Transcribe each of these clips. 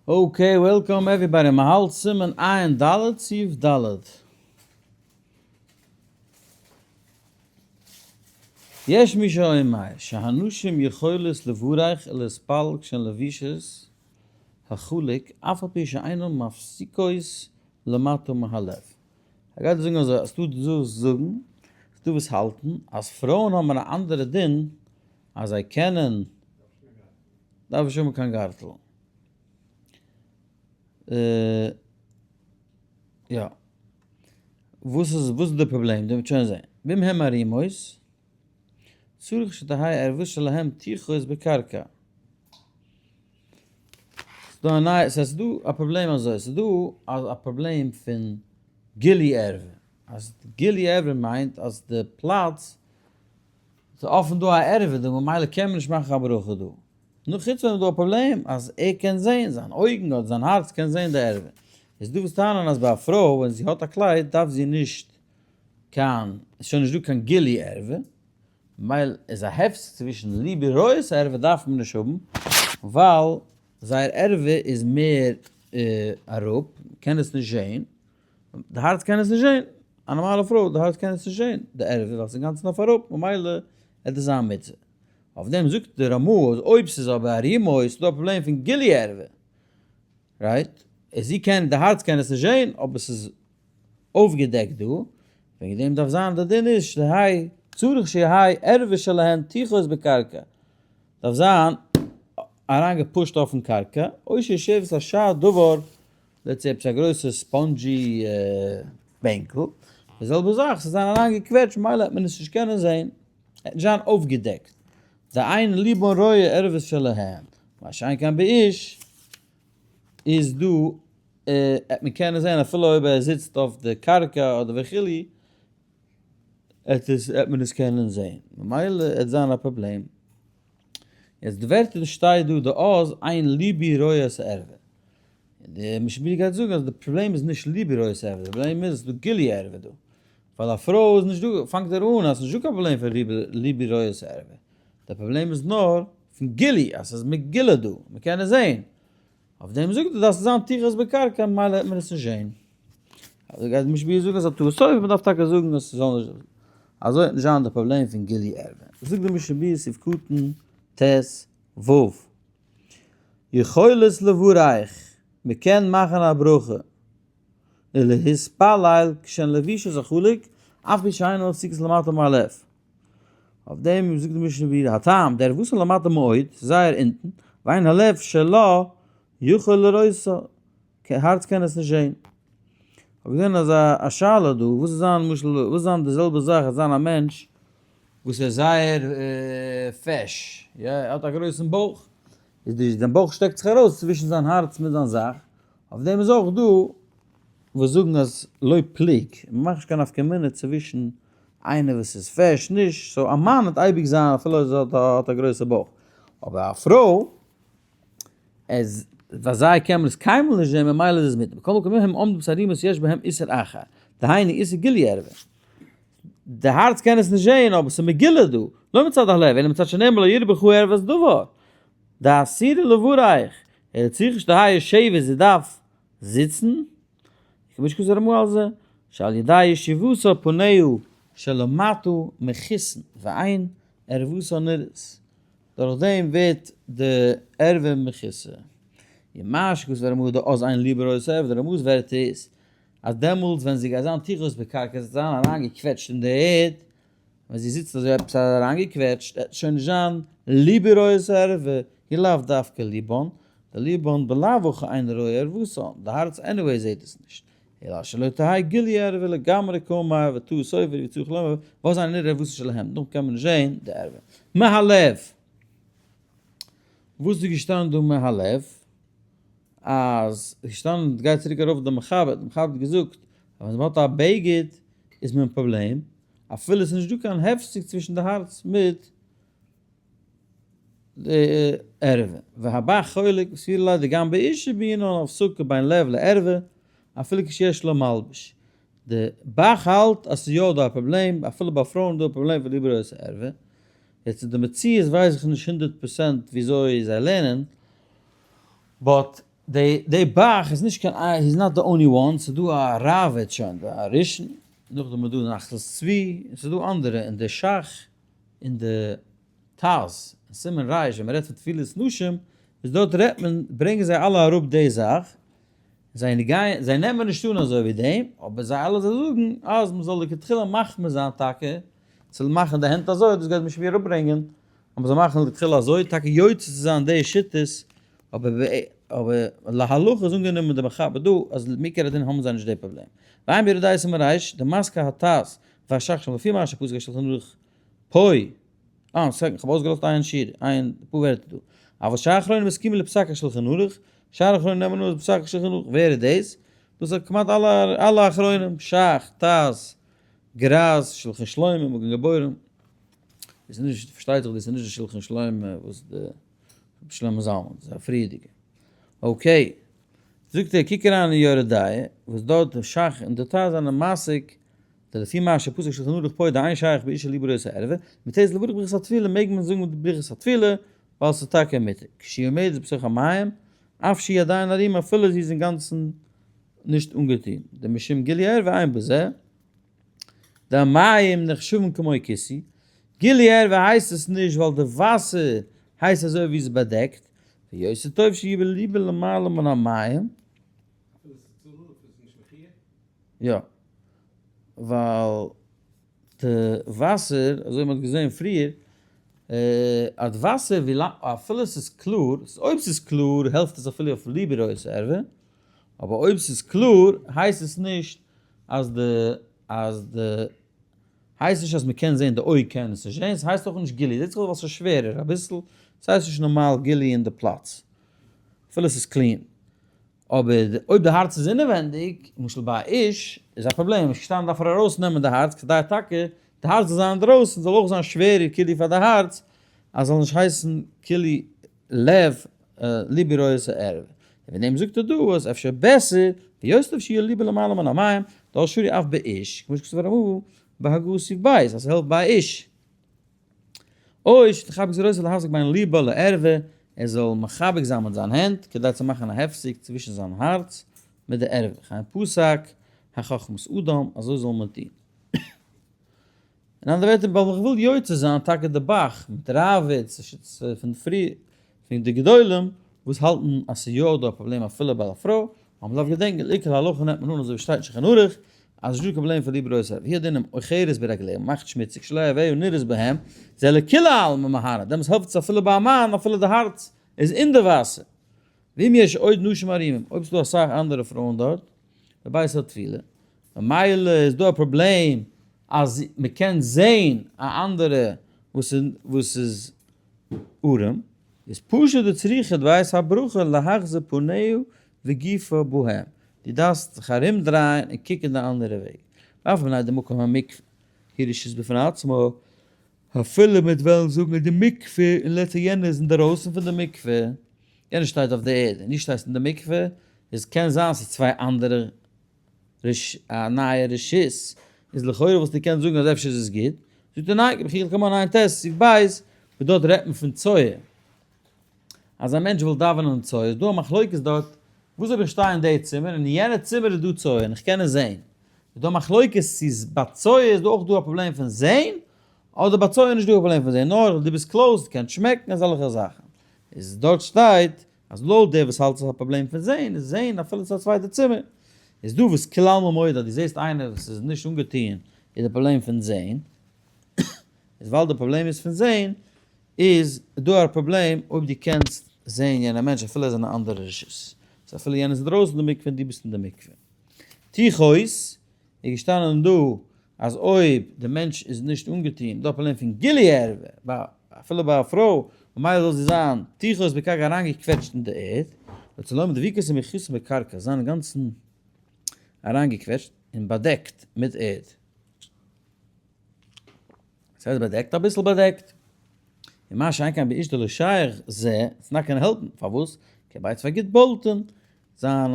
Okay, welcome everybody, מ'האלט סימן עין ד' סעיף ד'. יש מי שאומר שהנשים יכולות לברך ולהתפלל כשהן לובשות החלוק אף על פי שאינן מפסיקות למטה מהלב. ער גייט זאגן אזוי, אז ס'דא וואס זאגן, ס'דא וואס האלטן אז פרויען האבן א אנדערע דין אז זיי קענען דארף נישט האבן קיין גארטל. יא. וואס איז וואס איז די פראבלעם? דו וועט שוין זען. ואם הם ערימות, צריך שתהא ערווה שלהם טיחות בקרקע. ס'דא א נייע, ס'איז דא א פראבלעם אזוי, ס'איז דא א פראבלעם פון גילוי ערווה. אז גילוי ערווה מיינט אז די פלאץ, ס'איז אפן דא א ערווה דא, ממילא קען מען נישט מאכן א ברכה דא. נו חוץ פון דעם איז דא א פראבלעם אז ער קען זעהן, זיין אויגן אדער זיין הארץ קען זעהן די ערווה. איז דא וואס טענה'ן אז ביי א פרוי ווען זי האט א קלייד דארף זי נישט קיין, איז שוין נישט דא קיין גילוי ערווה, ממילא איז א הפסק צווישן ליבי רואות ערווה דארף מען נישט האבן, ווייל זייער ערווה איז מער אראפ, מ'קען עס נישט זעהן, די הארץ קען עס נישט זעהן, א נארמאלע פרוי די הארץ קען עס נישט זעהן, די ערווה ווייל ס'איז אינגאנצן אויף אראפ, ממילא וועט עס זיין מצוה. אויף דעם זאגט די רמא אז אויב ס'איז אבער ערימות איז דא א פראבלעם פון גילוי ערווה, right? איז זי קען, די הארץ קען עס נישט זעהן אבער ס'איז אויפגעדעקט דא, וועגן דעם דארף זיין די דין איז שתהא צריך שיהא ערווה שלהן טיחות בקרקע, דארף זיין אריין געפושט אויפן קרקע, או שיושבת על שאר דבר let's say עפעס א גרויסע spongy בענקל, די זעלבע זאך ס'זאל זיין אריין געקוועטשט ממילא וועט מען עס נישט קענען זעהן. ער וועט נישט זיין אויפגעדעקט, דאין ליבן רואה ערוות שלהן, מה שאין כן באיש איז דא וועט מען קענען זען אפילו אויב ער זיצט אויף די קרקע אדער וכו' וועט עס וועט מען עס קענען זען, ממילא וועט זיין א פראבלעם. יעצט די ווערטער שטייט דא דאז אין ליבי רואה את הערווה, די משנה ברורה גייט זאגן אז די פראבלעם איז נישט ליבי רואה את הערווה, די פראבלעם איז אז ס'איז דא גילוי ערווה דא, ווייל א פרוי איז נישט דא, פאנגט ער אן אז ס'נישט דא קיין פראבלעם פון ליבי רואה את הערווה, די פראבלעם איז נאר פון גילוי, אז ס'איז מגולה דא, מ'קען עס זען, אויף דעם זאגט ער דארף זיין טיחות בקרקע ממילא וועט מען עס נישט זען. אזוי גייט די משנה ברורה זאגן אז ס'איז א טעות סופר, מ'דארף טאקע זאגן אז ס'זאל נישט, אזוי וועט נישט זיין די פראבלעם פון גילוי ערווה. זאגט די משנה ברורה סעיף קטן ט ו. יכולת לברך, מ'קען מאכן א ברכה, ולהתפלל כשהן לובשות החלוק, אף פי שאינן מפסיקות למטה מהלב. אויף דעם זאגט די משנה ברורה הטעם, דערוותה למטה מאוד, ס'איז זייער אונטן, ואין הלב שלה יכול לראותה, הארץ קען עס נישט זען. כ'האב געזען אזא א שאלה דא, וואס איז זיין למשל, וואס איז זיין די זעלבע זאך אז זיין א מענטש וואס איז זייער פעש, יא, ער האט א גרויסן בויך, איז די זיין בויך שטעקט זיך ארויס צווישן זיין הארץ מיט זיין זאך, אויף דעם איז אויך דא וואס זאגן אז לא פלוג, מען מאכט נישט קיין נפקא מינה צווישן איינער וואס איז פעש נישט, so א מאן וועט אייביג זיין אפילו ער האט א גרויסע בויך, אבער א פרוי עס ביי זיי קען מען עס קיינמאל נישט זען ממילא איז עס מותר, בכל מקום הם עומדים ערימות יש בהם איסור אחר, דהיינו איסור גילוי ערווה. די הארץ קען עס נישט זען אבער ס'איז מגולה דא, לא מצד הלב אלא מצד שנאמר לא יראה בך ערות דבר, דאסירא לברך, אלא צריך שתהא יושבת זי דארף זיצן, כמו שכתוב רמא על זה, שעל ידי ישיבתה פניה שלמטה מכוסין ואין ערוותה נראית, דורך דעם ווערט די ערווה מכוסה. ומה שכתוב רמא דאז אין ליבו רואה את הערווה, די רמא'ס ווערטער איז אז דעמאלטס ווען זי גייט זיין טיחות בקרקע זי וועט זיין אריינגעקוועטשט אין די ערד, ווען זי זיצט אזוי עפעס אריינגעקוועטשט וועט שוין נישט זיין ליבו רואה את הערווה, היא לאו דווקא ליבן, די ליבן בלאו הכי אין רואה ערוותן, די הארץ anyway זעט עס נישט, אלא שלא תהא גילוי ערווה לגמרי קאמר וטעות סופר וצריך לומר ואז אינו נראה ערוותן שלהם, דאן קען מען נישט זען די ערווה. מהלב. וואס איז געשטאנען דא מהלב? אז איז געשטאנען, גייט צוריק ארויף די מחבר, די מחבר האט געזאגט אז ווען מען האט א בגד איז מען פראבלעם, אפילו עס איז נישט דא קיין הפסק צווישן די הארץ מיט די ערווה, והבח חולק וסבירא ליה דגם באשה בעינן הפסקה בין לב לערווה אפילו כשיש לה מלבוש, די בח האלט אז ס'איז יא דא א פראבלעם, אפילו ביי פרויען איז דא א פראבלעם פון ליבו רואה את הערווה, יעצט איז די מציאות ווייס איך נישט הונדרעט פראצענט וויאזוי זיי לערנען, but. די די ב"ח איז נישט קיין he is not the only one, ס'איז דא א ראב"ד שוין, א ראשון, נאכדעם איז דא נחלת צבי, און ס'איז דא אנדערע, און די ש"ך און די ט"ז, אין סימן ר', ווען מ'רעדט פון טבילת נשים, איז דארט רעדט מען, ברענגען זיי אלע אראפ די זאך, זיי גייען, זיי נעמען נישט אן אזוי ווי דעם, אבער זיי אלע זיי זאגן אז מ'זאל לכתחילה מחמיר זיין טאקע צו מאכן די הענט אזוי, דאס גייט מיר שווער אראפברענגען, אז מ'זאל מאכן לכתחילה אזוי, טאקע יוצא צו זיין די שיטות, אבער אבער להלכה איז אנגענומען די מחבר דא אז מעיקר הדין האבן זיי נישט די פראבלעם. ועיין ביורה דעה סימן ר', די מזכר הט"ז והש"ך שם לפי מה שפסק השולחן ערוך פוי, אה, second, כ'האב אויסגעלאזט איין שורה, איין פאר ווערטער דא. אבל שאר אחרונים מסכימים לפסק השולחן ערוך, שאר אחרונים נעמען אן פסק השולחן ערוך, ווער איז דאס? דאס איז כמעט אלע אלע אחרונים, ש"ך, ט"ז, גר"ז, שלחן שלמה, מגן גיבורים. דאס איז נישט, פארשטייט זיך דאס איז נישט די שלחן שלמה וואס די רבי שלמה זלמן, דאס איז א פריערדיגע. okay. זאגט ער, קוק אריין אין יורה דעה, וואס דארט די ש"ך און די ט"ז זענען מסיק, דלפי מה שפסק שלחן ערוך פה דאין שייך באשה ליבוי רואה את הערווה, מותרת לברך ברכת הטבילה מעג מען זאגן ברכת הטבילה, ווייל ס'איז טאקע מותר. כשהיא עומדת בתוך המים, אף שהיא עדיין ערומה אפילו זי איז אינגאנצן נישט אנגעטון, דמשום גילוי ערווה אין בזה, דהמים נחשבים כמו כיסוי, גילוי ערווה הייסט עס נישט ווייל די וואסער הייסט אזוי ווי עס באדעקט, ויותר טוב שיהא ליבה למעלה מן המים. אפילו ס'איז צלול אפילו ס'איז נישט מכיר? יא, ווייל די וואסער, אזוי ווי מ'האט געזען פריער, אז די וואסער ווי לאנג, אפילו ס'איז קלאר, אויב ס'איז קלאר העלפט עס אפילו אויף ליבוי רואה את הערווה, אבער אויב ס'איז קלאר הייסט עס נישט אז די, אז די, הייסט נישט אז מ'קען זען, די אויג קען עס נישט זען, ס'הייסט אויך נישט גילוי, זעט זיך אויס ווייל ס'איז שווערער אביסל, ס'הייסט נישט נארמאל גילוי אין די פלאץ, אפילו ס'איז clean. אבער אויב די הארץ איז אינעווענדיג, למשל ביי א איש, איז א פראבלעם, איז געשטאנען דארף ער ארויס נעמען די הארץ כדי טאקע די הארץ זאל זיין אינדרויסן, זאל אויך זיין שווערער כאילו פאר די הארץ, אז זאל נישט הייסן כאילו לב ליבוי רואה את הערווה. און וועגן דעם זאגט ער דא אז אפשר בעסער, ויותר טוב שיהא ליבה למעלה מן המים, דאס שרי אף באיש, כמו שכתוב הרמ"א בהגהות סעיף ב', אז ס'העלפט ביי א איש. אוי, שתחבק זרועותיו להפסיק בין ליבה לערווה, ער זאל מחבק זיין מיט זיין הענט, כדי צו מאכן א הפסק צווישן זיין הארץ מיט די ערווה, כן פסק החכמת אדם, אזוי זאל מען טון. אין אנדערע ווערטער, ווייל איך וויל יוצא זיין טאקע די ב"ח מיט ראב"ד, פון פרי פון די גדולים וואס האלטן אז ס'איז יא דא א פראבלעם אפילו ביי א פרוי, אבער מ'דארף געדענקען לעיקר הלכה נעמט מען אן אזוי ווי שטייט אין שולחן ערוך, אז נישטא קיין פראבלעם פון ליבוי רואה את הערווה, הוא הדין אם עוכרת ברגליה, מ'מאכט שמוציג, שלא אביה נראית בהם, זה לכולי עלמא מהני, דעמאלטס העלפט עס אפילו ביי א מאן אפילו די הארץ איז אין די וואסער. ואם יש עוד נשים ערומים, אויב ס'דא אסאך אנדערע פרויען דארט, בבית הטבילה, ממילא איז דא א פראבלעם אז מ'קען זעהן א אנדערע וואס איז ערום, איז פשוט די צריכה בעת הברכה להחזיר פניה וגופה בהם, דו דארפסט זיך ארום דרייען און קוקן די אנדערע וועג, ואף מפני דמקום המקווה הוא רשות בפני עצמו, אפילו מ'וועט וועלן זאגן אז די מקווה און let's say יענער איז אינדערויסן פון די מקווה, יענער שטייט אויף די ערד און דו שטייסט אין די מקווה, איז קען זיין ס'איז צוויי אנדערע א נייע רשות, איז לכאורה וואלסטו געקענט זאגן אז אפשר איז עס גוט, זאגט ער ניין, כבחי' כמוה ע"ט סעיף ב', וואס דארט רעדט מען פון צואה, אז א מענטש וויל דאווענען אין צואה, איז דא א מחלוקת דארט, וואס אויב איך שטיי אין די צימער און אין יענע צימער איז דא צואה און איך קען עס זען, איז דא א מחלוקת צו ביי צואה איז דא אויך דא א פראבלעם פון זען, אדער ביי צואה איז נישט דא א פראבלעם פון זען, נאר דו ביסט close, דו קענסט שמעקן אזעלכע זאכן, איז דארט שטייט אז לויט דער וואס האלט ס'איז א פראבלעם פון זעהן, איז זעהן אפילו צו א צווייטע צימער. איז דא וואס כולי עלמא מודה אז דו זעהסט איינער וואס איז נישט אנגעטוען איז די פראבלעם פון זעהן. איז ווייל די פראבלעם איז פון זעהן איז דא א פראבלעם אויב דו קענסט זעהן יענע מענטש אפילו ער איז אין א אנדערע רשות. סאו אפילו יענער איז אינדרויסן די מקווה און דו ביסט אין די מקווה. תיכות איז געשטאנען דא אז אויב די מענטש איז נישט אנגעטון, דא פראבלעם פון גילוי ערווה, ביי אפילו ביי א פרוי, ממילא זאל זי זיין תיכות בקרקע אריינגעקוועטשט אין די ערד, רצה לומר דביקות ומכוסה בקרקע, זיין אינגאנצן אריינגעקוועטשט און באדעקט מיט ערד. עס הייסט באדעקט? אביסל באדעקט. און מה שאין כן באיש דלא שייך זה, עס נאר קען העלפן, פארוואס? כי בית פארגיט בולטן, זיין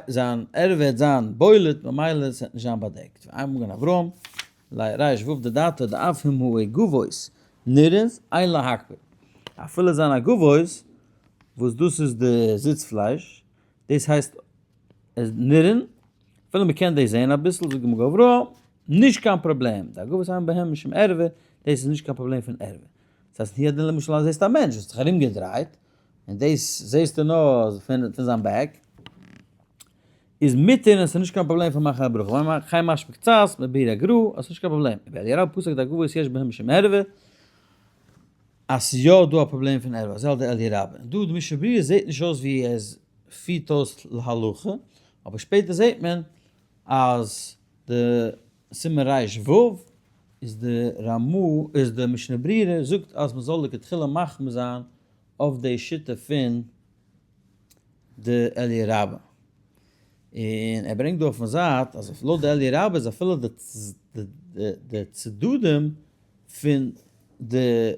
זיין ער וועט זיין בולט ממילא עס וועט נישט זיין באדעקט. ועיין מגן אברהם, ריש ו' דדעתא דאף הם הוא עגבות נראות אין להקפיד. אפילו זיין עגבות, וואס דאס איז די זיץ פלייש. דאס הייסט נראין, אפילו מען קען דאס זען אביסל, זאגט די מגן אברהם, נישט קיין פראבלעם, די הגבות אין בהם משום ערווה, דאס איז נישט קיין פראבלעם פון ערווה. דאס הייסט hier למשל אז זעסט א מענטש וואס האט זיך ארומגעדרייט, און דאס זעסטו נאר פון זיין back, איז מותר און ס'איז נישט קיין פראבלעם פון מאכן א ברכה, ווייל חי משמע קצת מבעיר הגרא, אז ס'איז נישט קיין פראבלעם, ובאלי רב פסק דהגבות יש בהם משום ערווה, אז ס'איז יא דא א פראבלעם פון ערווה, אזוי האלט דער אלי' רבה. און דא די משנה ברורה זעט נישט אויס ווי ער פירט אויס להלכה, אבער שפעטער זעט מען אז די סימן ר ו איז די רמ א איז די משנה ברורה זאגט אז מ'זאל לכתחילה מחמיר זיין אויף די שיטה פון די אלי' רבה. און ער ברענגט דא אויפן זייט אז לויט די אלי' רבה איז אפילו די צדדים פון די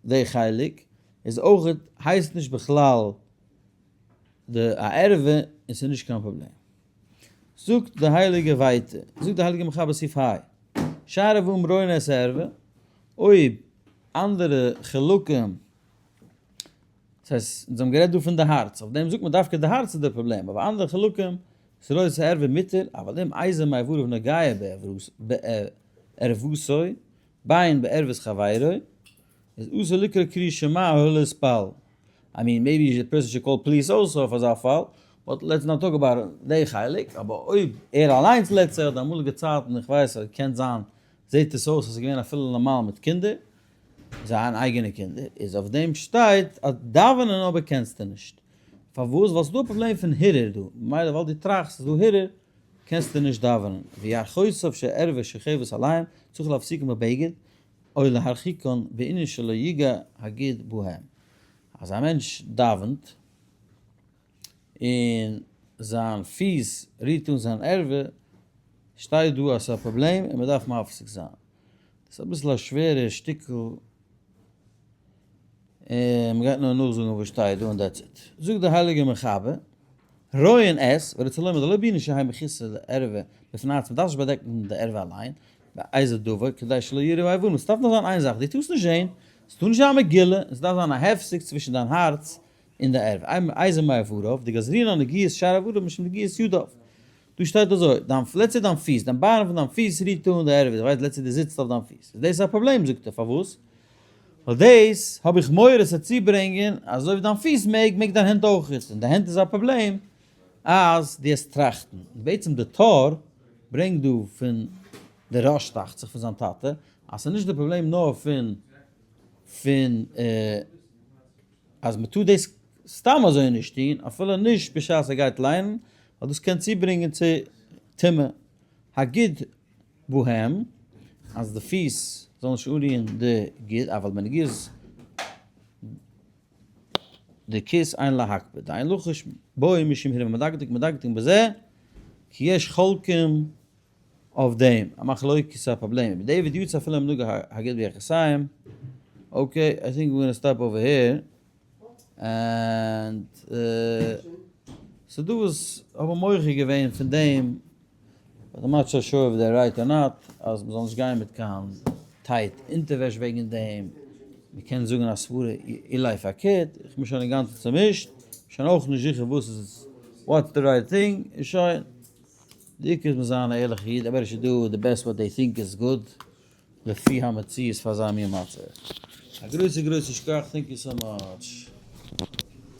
די חלק איז אויך הייסט נישט בכלל די א ערווה און ס'איז נישט קיין פראבלעם. זאגט די הייליגע ווייטער, זאגט די הייליגע מחבר סעיף ה, שער אברהם רואה את הערווה, אויב אנדערע חלקים, דאס הייסט אונז האבן גערעדט דא פון די הארץ, אויף דעם זאגט מען דווקא די הארץ איז די פראבלעם, אבער אנדערע חלקים, ס'רואה את הערווה מותר, אבל אם איזה מאיבריו נוגע בערוותו, בין בערוות חברו, איז אסור לקרוא קריאת שמע או להתפלל. I mean maybe די person should call police also אויף אזא פאל, but let's not talk about די חלק, אבער אויב ער אליינס לעצט זיך, די אמאליגע צייטן, איך ווייס אז קען זיין, זעט עס אויס אז ס'איז געווען אפילו נארמאל מיט קינדער, זיין אייגענע קינדער, איז אויף דעם שטייט אז דאווענען אבער קענסטו נישט. פארוואס? ווייל ס'איז דא א פראבלעם פון הרהור דא, ממילא ווייל דו טראכסט ס'איז דא הרהור, קענסטו נישט דאווענען. וירכותיו שערווה שוכבת עליהם, צריך להפסיקם בבגד, או להרחיקן בענין שלא יגע הגיד בהם. אז א מענטש דאווענט און זיין פיס רירט אן זיין ערווה, שטייט דא אז ס'איז א פראבלעם און מ'דארף מפסיק זיין. דאס איז אביסל א שווערע שטיקל, און מ'גייט נאר נאכזאגן וואס שטייט דא און that's it. זאגט דער הייליגער מחבר, רואין את, ורצה לומר דלא בעינן שהאי מכוסה לערווה בפני עצמה, מ'דארף נישט באדעקן די ערווה אליין, באיזה דבר, כדי שלא יראו האיברים, עס דארף נאר זיין איין זאך, דו טארסט נישט זען, עס טאר נישט זיין מגולה, עס דארף זיין א הפסק צווישן דיין הארץ און די ערווה, איזה מאיבריו, דגזרינן נגיעות שאר איבריו משום נגיעות ידיו. דא שטייט אזוי, דיין let's say דיין פיס, דיין ביין פון דיין פיס רירט אן די ערווה, איך ווייס let's say דו זיצט אויף דיין פיס, איז דאס א פראבלעם? זאגט ער, פארוואס? ווייל דאס האב איך מורא ס'וועט צוברענגען אז אויב דיין פיס מעג, מעג דיין הענט אויך, און די הענט איז א פראבלעם אז דו העסט טראכטן. בעצם די טור ברענגט דא פון די ראש דאכט זיך פון זיין טאטע, אז ס'איז נישט די פראבלעם נאר פון פון אז מ'טאר דאס סתם אזוי נישט טון, אפילו נישט בשעת ער גייט ליינען, ווייל דאס קען צוברענגען צו טומאה. הגיד בהם, אז די פיס זאלן נישט אנרירן די גיד, אבל בנגיעות די כיס אין להקפיד, דאין לחוש בו משום הרהור מדקדק מדקדק בזה, כי יש חולקים אויף דעם, א מחלוקת איז א פראבלעם, בדיעבד יצא אפילו אם נגע הגיד ביחסיים, okay, I think we're gonna stop over here, and ס'דא וואס האבן מוחה געווען פון דעם but I'm not so sure if they're right or not, אז מ'זאל נישט גיין מיט קיין tight אונטערוועש וועגן דעם, מ'קען זאגן א סברה אולי פארקערט, איך בין שוין אינגאנצן צומישט, שוין אויך נישט זיכער וואס איז what's the right thing, און שוין. די עיקר איז מ'זאל זיין א ערליכע איד, everybody should do the best what they think is good, לפי המציאות פאר זיין מין מצב. א גרויסע גרויסע שכח, thank you so much.